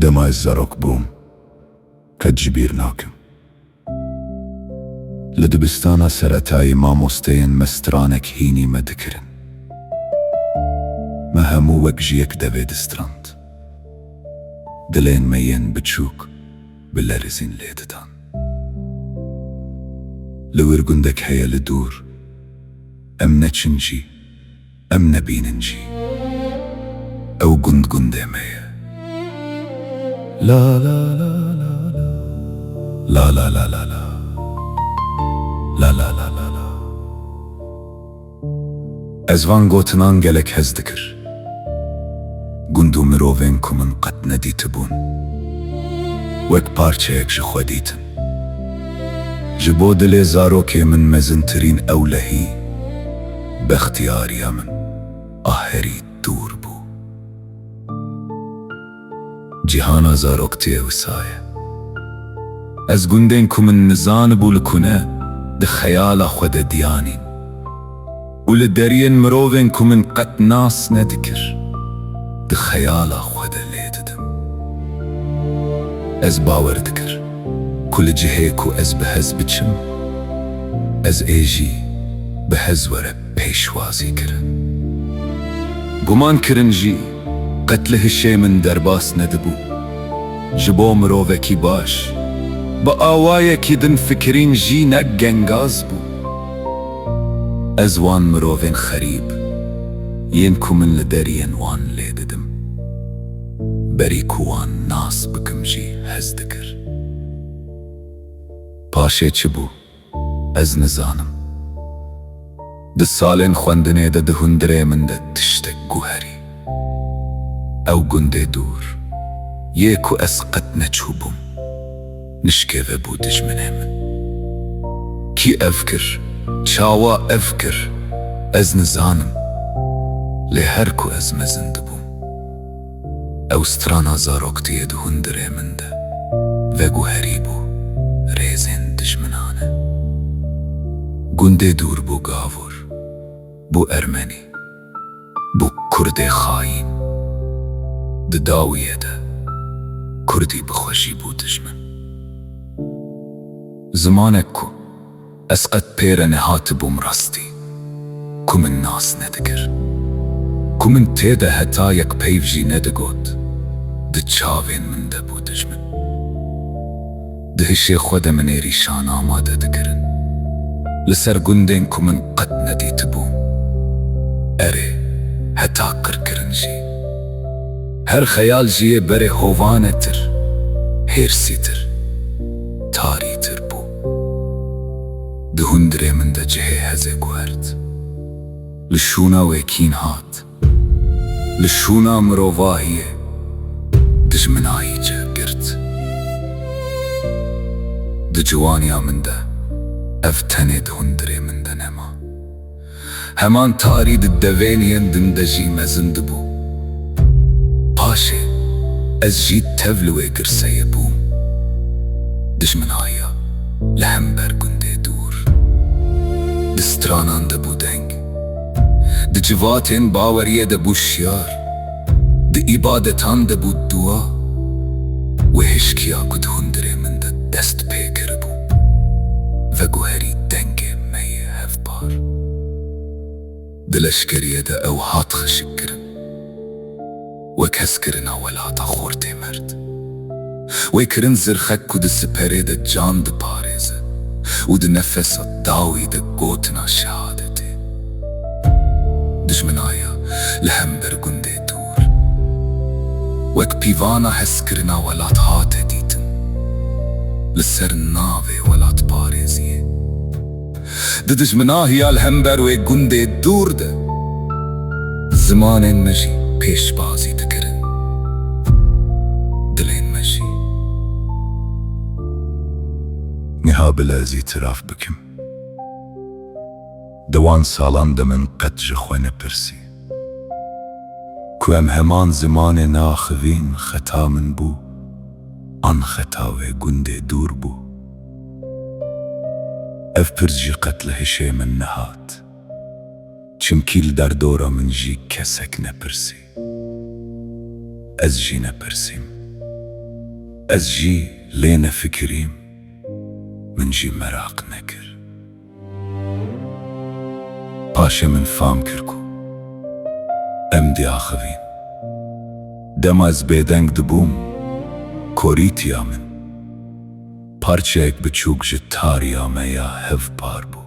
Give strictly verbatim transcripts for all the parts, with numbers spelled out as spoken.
Dema ez zarok bûm, qet ji bîr nakim. Li dibistana seretayî mamosteyên me stranek hînî me dikirin. Me hemû wek ji yek devê distrand. Dilên me yên biçûk bi lerizîn lê didan. Li wir gundek heye li dûr. Em neçin jî, em nebînin jî. Ew gund gundê me ye. La la la la la. La la la la la. La la la la la. Ez van gotinan gelek hez dikir. Gund û mirovên ku min qet nedîtibûn, wek parçeyek ji xwe dîtin. Ji bo dilê zarokê min mezintirîn ewlehî, bextiyariya min a herî dûr bû. Cîhana zaroktiyê wisa ye. Ez gundên ku min nizanibû li ku ne, di xeyala xwe de diyanîn. Û li deriyên mirovên ku min qet nas nedikir, di xeyala xwe de lê didim. Ez bawer dikir ku li cihê ku ez bi hez biçim, ez ê jî bi hez were pêşwazî kirin. Guman kirin jî qet li hişê min derbas nedibû. Ji bo mirovekî baş, bi awayekî din fikirîn jî ne gengaz bû. Ez wan mirovên xerîb, yên ku min li deriyên wan lê didim, berî ku wan nas bikim jî hez dikir. Paşê çi bû? Ez nizanim. Di salên xwendinê de di hundirê min de tiştek guherî. Ew gundê dûr yê ku ez qet neçûbûm, nişkê ve bû dijminê min. Kî ev kir? Çawa ev kir? Ez nizanim. Lê her ku ez mezin dibûm, ew strana zaroktiyê di hundirê min de veguherîbû rêzên dijminane. Gundê dûr bû gavur, bû ermenî, bû kurdê xayîn. Di dawiyê de kurdî bi xwe jî bû dijmin. Zimanek ku ez qet pê re nehatibûm rastî, ku min nas nedikir, ku min tê de heta yek peyv jî nedigot, di çavên min de bû dijmin. Di hişê xwe de min êrîşan amade dikirin. Li ser gundên ku min qet nedîtibûm. Erê, heta qirkirin jî. Her xeyal ji yê berê hovanetir, hêrsîtir, tarîtir bû. Di hundirê min de cihê hezê guhert. Li şûna wê kîn hat. Li şûna mirovahiyê dijminayî cih girt. Di ciwaniya min de ev tenê di hundirê min de nema. Heman tarî di devên yên din de jî mezin dibû. Paşê ez jî tev li wê girseyê bûm. Dijminahiya li hember gundê dûr. Di stranan de bû deng. Di civatên baweriyê de bû şiyar. Di îbadetan de bû dua. Wê hişkiya ku di hundirê min de dest pê kiribû, veguherî dengê me yê hevpar. Di leşkeriyê de ew hat xişikkirin. Wek hezkirina welata xortê merd. Wê kirin zirxek ku di siperê de can diparêze û di nefesa dawî de gotina şehadetê. Dijminaya li hember gundê dûr. Wek pîvana hezkirina welat hate dîtin. Li ser navê welatparêziyê. Di dijminahiya li hember wê gundê dûr de zimanên me jî pêşbazî dikirin. Dilên me jî. Niha bila ez îtiraf bikim. Di wan salan de min qet ji xwe nepirsî. Ku em heman zimanê neaxivîn xeta min bû, an xeta wê gundê dûr bû? Ev pirs jî qet li hişê min nehat. Çimkî li derdora min jî kesek nepirsî. Ez jî nepirsîm. Ez jî lê nefikirîm, min jî meraq nekir. Paşê min fam kir ku em diaxivîn. Dema ez bêdeng dibûm, korîtiya min parçeyek biçûk ji tariya me ya hevpar bû.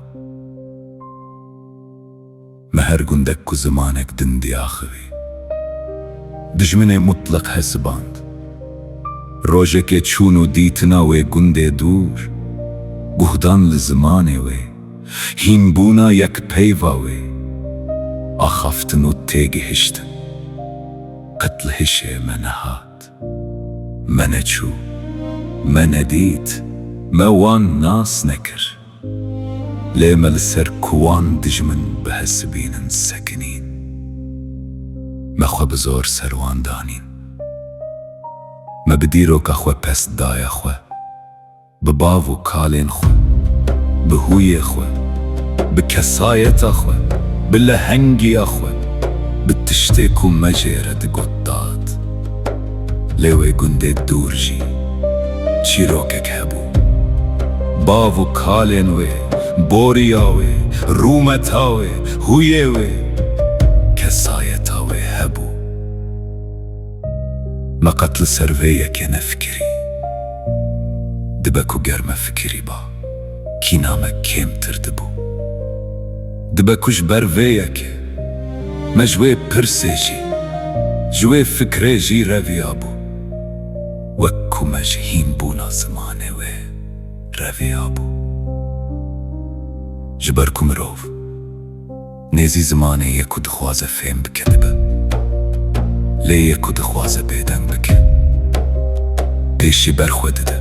Me her gundek ku zimanek din diaxivî, dijminê mutleq hesiband. Rojekê çûn û dîtina wê gundê dûr, guhdan li zimanê wê, hînbûna yekpeyva wê, axaftin û têgihiştin qet li hişê me nehat. Me neçû, me nedît, me wan nas nekir. Lê me li ser ku wan dijmin bihesibînin sekinîn. Me xwe bi zor ser wan danîn. Me bi dîroka xwe pest daye xwe, bi bav û kalên xwe, bi huyê xwe, bi kesayeta xwe, bi lehengiya xwe, bi tiştê ku me jê re digot dad. Lê wê gundê dûr jî çîrokek hebû. Bav û kalên wê, boriya wê, rûmeta wê, huyê wê, kesayeta wê hebû. Me qet li ser vê yekê nefikirî. Dibe ku ger me fikirîba, kîna me kêmtir dibû. Dibe ku ji ber vê yekê me ji wê pirsê jî, ji wê fikrê jî reviyabû, wek ku me ji hînbûna zimanê wê reviyabû. Ji ber ku mirov nêzî zimanê yê ku dixwaze fêm bike dibe. Lê yê ku dixwaze bêdeng bike, pêşî ber xwe dide,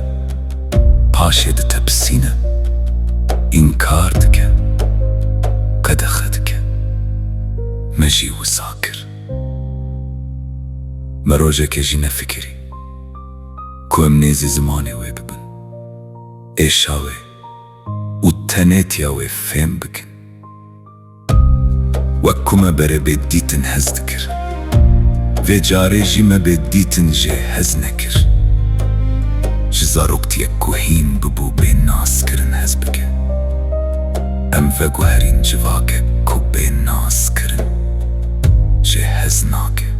paşê ditepisîne, înkar dike, qedexe dike. Me jî wisa kir. Me rojekê jî nefikirî ku em nêzî zimanê wê bibin, êşa wê û tenêtiya wê fêm bikin. Wek ku me berê bê dîtin hez dikir, vê carê jî me bê dîtin jê hez nekir. Ji zaroktiyek ku hîn bibû bê naskirin hez bike. Em veguherîn civakek ku bê naskirin jê hez nake.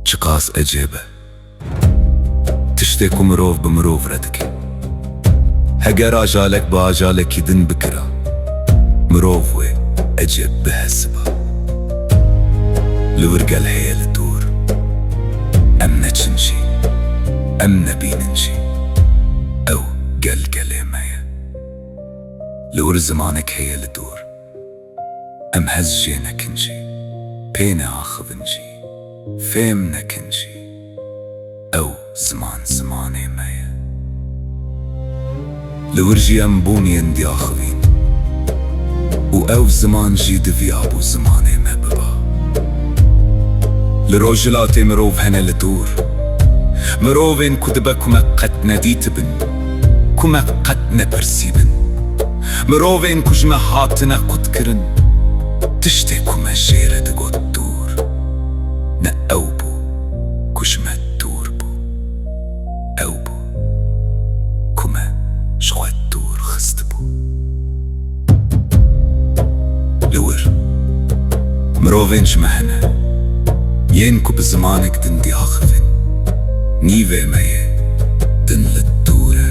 Çiqas ecêb e. Tiştê ku mirov bi mirov re dike. Heger ajalek bi ajalekî din bikira, mirov wê ecêb bihesiba. Li wir gel heye li dûr. Em neçin jî, em nebînin jî. Ew gel gelê me ye. Li wir zimanek heye li dûr. Em hez jê nekin jî, pê neaxivin jî, fêm nekin jî. Ew ziman zimanê me ye. Li wir jî em bûniyên diaxivîn û ew ziman jî diviyabû zimanê me biba. Li rojhilatê mirov hene li dûr. Mirovên ku dibe ku me qet nedîtibin, ku me qet nepirsîbin. Mirovên ku ji me hatine qutkirin, tiştê ku me jê re digot dûr, ne ew bû ku ji me dûr bû. Ew bû ku me ji xwe dûr xistibû. Li wir, mirovên ji me hene, yên ku bi zimanek din diaxivin. Nîvê me yê din li dûr e.